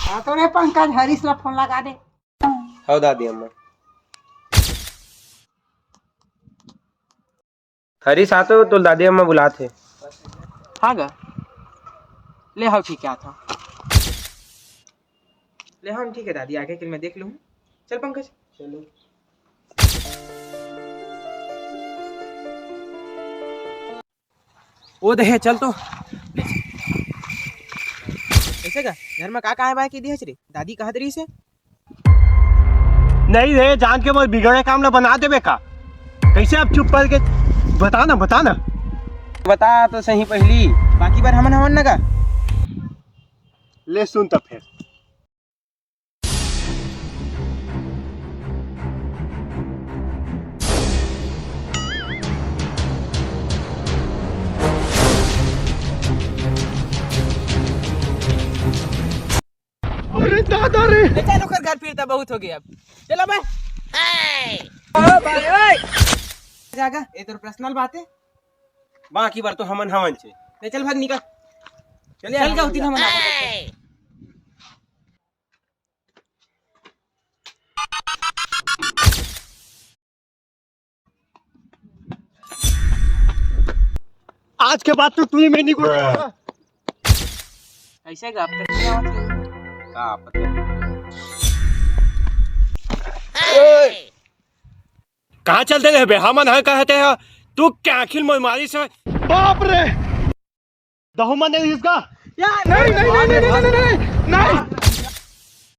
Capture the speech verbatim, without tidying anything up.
हाँ तो रे पंकज, हरीश ला फोन लगा दे। हव दादी अम्मा। हरीश, आ तो तोर दादी अम्मा बुलात हे। हाँ गा। ले हव, ठीक है, आत हव। ले हव, ठीक है दादी, आके के मैं देख लूँ। चल पंकज। चलो। ओ दे, चल तो। कइसे गा? घर में का का हे बाय के दिहस रे? दादी कहत रहिस हे। नहीं रे, जान के मोर बिगड़े काम ला बना देबे का? कइसे अब चुप करके बता ना, बता ना। बता तो सही पहिली, बाकी बर हमन हवन ना गा। ले सुन त फेर। अरे दादा रे। ले चल, ओकर घर फिरता बहुत हो गया अब। चलो बे। ओ भाई, ओए। जागा, ये तोर पर्सनल बात हे। बाकी बर तो हमन हवन छे। ले चल भाग निकल। चल चल गा, उती हमन। आज के बाद तो तू ही मैं नहीं को। कइसे गा, अब तक नहीं आवत हे? का पता। कहाँ चलते रहे बे? हमन ह कहते हैं, तू क्या आखिर मोर मारी से? बाप रे! दहू मन नहीं इसका? यार, नहीं, नहीं, नहीं, नहीं, नहीं, नहीं, नहीं, नहीं।